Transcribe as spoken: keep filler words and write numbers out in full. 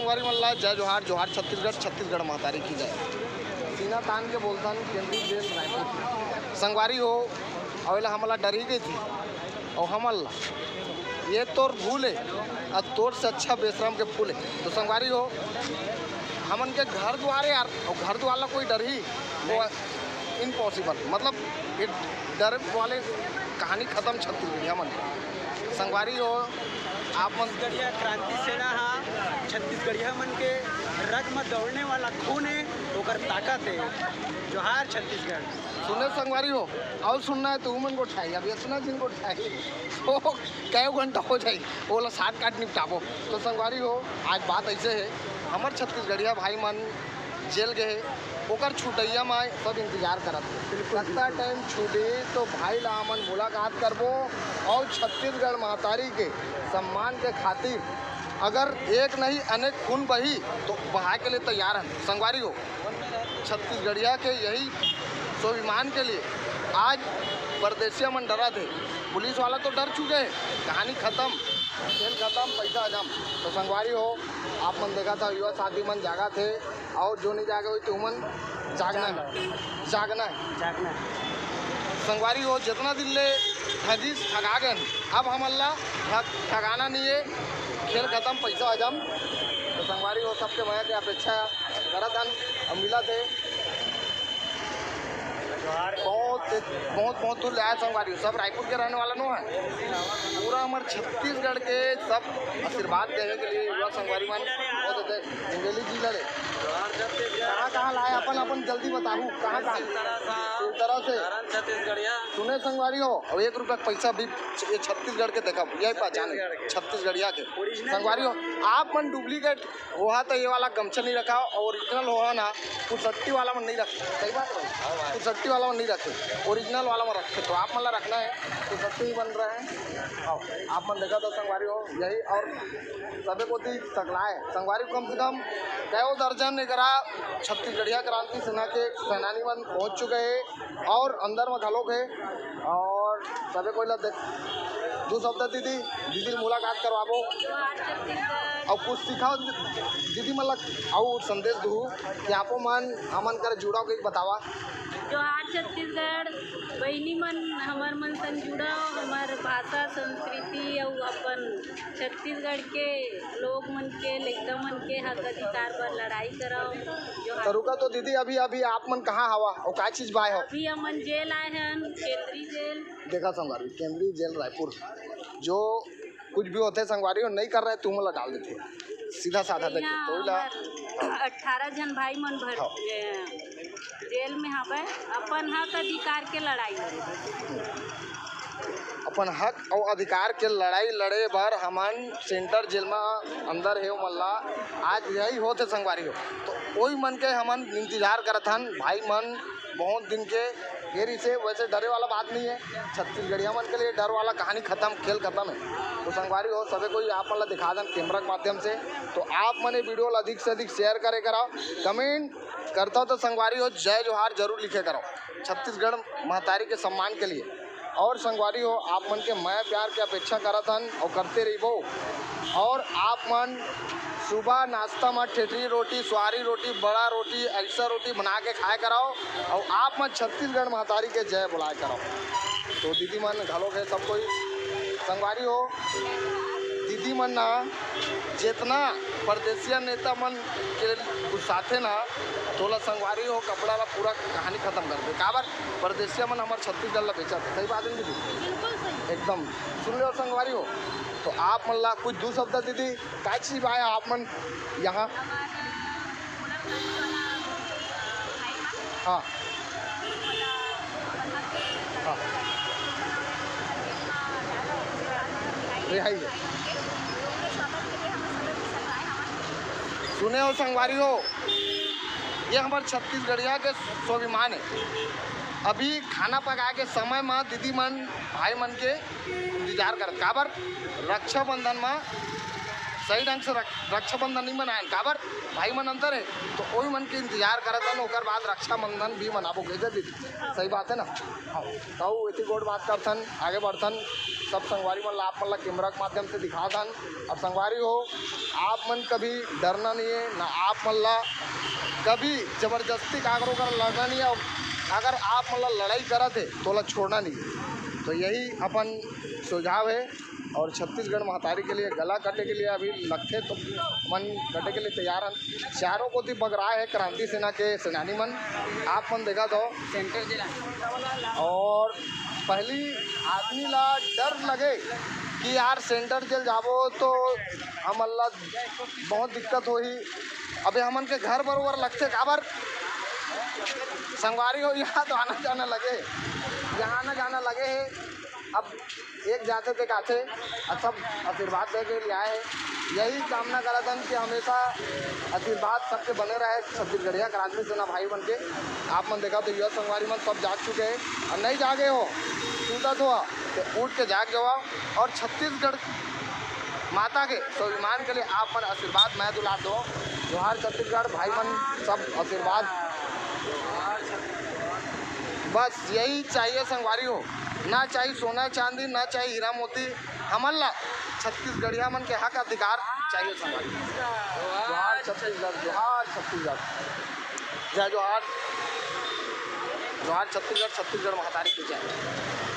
संगवारी मन ला जय जोहार, जोहार छत्तीसगढ़, छत्तीसगढ़ महतारी की जय। सीना तान के बोलथन केंद्रीय जेल रायपुर। संगवारी हो, अवेला हमला डर ही गई थी, और हमन ला ये तोर भूल है, और तोर से अच्छा बेशरम के फूल है। तो संगवारी हो, हमन के घर दुआर है यार, और घर दुआर ला कोई डर ही वो इम्पॉसिबल, मतलब ये डर वाले कहानी खत्म छत्तीसगढ़िया मन के। संगवारी हो, आप मन छत्तीसगढ़िया क्रांति सेना हा छत्तीसगढ़िया मन के रग में दौड़ने वाला खून है, ओकर ताकत है। जोहार छत्तीसगढ़। सुने संगवारी हो, और सुनना है तो उमन गोठाई, अब इतना दिन गोठाई तो कई घंटा हो जाई, ओला साथ काट निपटाबो। तो संगवारी हो, आज बात ऐसे है, हमर छत्तीसगढ़िया भाई मन जेल गए, ओकर छुटैया में सब इंतजार करत हे। कतना टाइम छूटी तो भाई ला हमन मुलाकात करबो और छत्तीसगढ़ महतारी के सम्मान के खातिर अगर एक नहीं अनेक खून बही तो बहाए के लिए तैयार हन। संगवारी हो, छत्तीसगढ़िया के यही स्वाभिमान के लिए आज परदेसिया मन डरत हे। पुलिस वाला तो डर चुके हैं, कहानी खत्म, खेल खत्म, पैसा हजम। तो संगवारी हो, आप मन देखा था युवा साथी मन जागा थे, और जो नहीं जागे हुई तो उमन जागना है, जागना है। जागना है। संगवारी हो, जितना दिन ले ठगिस ठगा गए, अब हमन ला ठग ठगाना नहीं है। खेल खत्म, पैसा हजम। तो संगवारी हो, सबके मया के अपेक्षा करत हन, अब मिलत हे। बहुत बहुत बहुत दूर ले आए संगवारी हो, सब रायपुर के रहने वाला नो है। पूरा हमर छत्तीसगढ़ के सब आशीर्वाद देवे के लिए युवा संगवारी मन बहुत होते। मुंगेली जिला ले कहाँ कहाँ लाए, अपन अपन जल्दी बताबू, कहाँ कहाँ? सिलतरा से। छत्तीसगढ़िया। सुने संगवारी हो, अब एक रुपया के पैसा भी ये छत्तीसगढ़ के देखा, यही पहचान है छत्तीसगढ़िया के। संगवारी हो, आप मन डुप्लीकेट होहा तो ये वाला गमछा नहीं रखा, और ओरिजिनल होहा ना, कुसट्टी वाला मन नहीं रखे। सही बात है भाई, कुसट्टी वाला मन नहीं रखे, ओरिजिनल वाला मन रखे। तो आप मन ला रखना है, कुसट्टी ही बन रहा है। आओ, आप मन देखा तो संगवारी हो यही, और सबे कोती सकलाए संगवारी, कम से कम कई दर्जन एकरा छत्तीसगढ़िया क्रांति सेना के सेनानी मन पहुंच चुके हैं और अंदर में घलोक है। और सबे कोई ला देख, दू शब्द दीदी, दीदी ले मुलाकात करवाबो। जोहार छत्तीसगढ़। और कुछ सिखाओ दीदी मन ला, और संदेश दू कि आपो मन हमन कर जुड़ाव के बतावा। जोहार छत्तीसगढ़, बहिनी मन हमर मन संग जुड़ाव, हमर भाषा, संस्कृति अउ अपन छत्तीसगढ़ के लोग मन के, लइका मन के हक अधिकार बर लड़ाई करव। जोहार। तो रुका तो दीदी, अभी अभी आप मन कहाँ हवा और का चीज बाय हो? अभी हमन जेल आए हन, केंद्रीय जेल। देखा संगवारी, केंद्रीय जेल रायपुर, जो कुछ भी होते संगवारी हो नहीं कर रहे, तुम ला डाल देते, सीधा साधा देते। यहाँ तो ला हमर अठारह झन भाई मन भर हाँ। ए, जेल में हवे, अपन हक अधिकार के लड़ाई लड़े। अपन हक और अधिकार के लड़ाई लड़े बर हमन सेंटर जेल में अंदर हे, ओमन ला आज यही होते संगवारी हो, तो ओही मन के हमन इंतजार करत हन। भाई मन बहुत दिन के देरी से, वैसे डरे वाला बात नहीं है, छत्तीसगढ़िया मन के लिए डर वाला कहानी खत्म, खेल खत्म है। तो संगवारी हो, सबे कोई आप मन ला दिखा दन कैमरा के माध्यम से, तो आप मन ये वीडियो ला अधिक से अधिक शेयर करे करो, कमेंट करता तो संगवारी हो जय जोहार जरूर लिखे करो छत्तीसगढ़ महतारी के सम्मान के लिए। और संगवारी हो, आप मन के मया प्यार के अपेक्षा करत हन और करते रहिबो। और आप मन सुबह नाश्ता में ठेठरी रोटी, सुहारी रोटी, बड़ा रोटी, ऐसा रोटी बना के खाए कराओ और आप मन छत्तीसगढ़ महतारी के जय बुलाए कराओ। तो दीदी मन घलो के सब कोई संगवारी हो, दीदी मन ना जितना परदेसिया नेता मन के गुस्साथे ना, तोला संगवारी हो कपड़ा ला पूरा कहानी खत्म कर दे। काबर? परदेसिया मन हमर छत्तीसगढ़ ला बेचत हे। सही बात है ना दीदी? बिल्कुल सही। एकदम। सुन लो संगवारी हो, तो आप मन ला कुछ दू शब्द दीदी, का चीज आया आप मन यहाँ? हमारा हुनर हाट वाला, अ, भाई मन। हाँ। वाला, वाला हाँ। रिहाई है। सुने हो संगवारी हो, ये हमर छत्तीसगढ़िया के स्वाभिमान है। अभी खाना पकाए के समय में दीदी मन, भाई मन के इंतजार करत, काबर? रक्षाबंधन में सही ढंग से रक-, रक्षाबंधन नहीं मनायन। काबर? भाई मन अंदर हे, तो ओही मन के इंतजार करत हन, ओकर बाद रक्षाबंधन भी मनाबो कहिके दीदी। सही बात है ना? हाँ। तो एती गोठ बात करथन, आगे बढ़थन। सब संगवारी मन ला, आप मन ला कैमरा के माध्यम से दिखाथन। अब संगवारी हो, आप मन कभी डरना नहीं है ना, आप मन ला कभी जबरदस्ती काकरो कर लड़ना नहीं है। अगर आप मन ला लड़ाई करत है तो ओला छोड़ना नहीं है। तो यही अपन सुझाव है। और छत्तीसगढ़ महतारी के लिए गला कटे के लिए अभी लगथे तो मन कटे के लिए तैयार हन। चारों कोती बगराए है क्रांति सेना के सेनानी मन। आप मन देखत हो। सेंटर जिला। और पहली आदमी ला डर लगे कि यार सेंटर जेल जाबो तो हमन ला बहुत दिक्कत होही। अबे हमन के घर बरोबर लगथे, काबर संगवारी हो, यहाँ तो आना जाना लगे, यहाँ आना जाना लगे है। अब एक जाथे ते काथे, और सब आशीर्वाद दे के लिए आए हैं। यही कामना करत हन कि हमेशा आशीर्वाद सबके बने रहे छत्तीसगढ़िया क्रांति सेना भाई मन के। आप मन देखा तो युवा संगवारी मन सब जाग चुके हैं, और नहीं जागे हो, सूतत हो, तो उठ के जाग जावा। और छत्तीसगढ़ माता के स्वाभिमान के लिए आप मन आशीर्वाद, मया दुलार दो। जोहार छत्तीसगढ़ भाई मन, सब आशीर्वाद। बस यही चाहिए संगवारी हो, ना चाहिए सोना चांदी, ना चाहिए हीरा मोती, हमन ला छत्तीसगढ़िया मन के हक अधिकार चाहिए संगवारी। जोहार छत्तीसगढ़, जोहार छत्तीसगढ़, जय जोहार, जोहार छत्तीसगढ़, छत्तीसगढ़ महतारी की जय।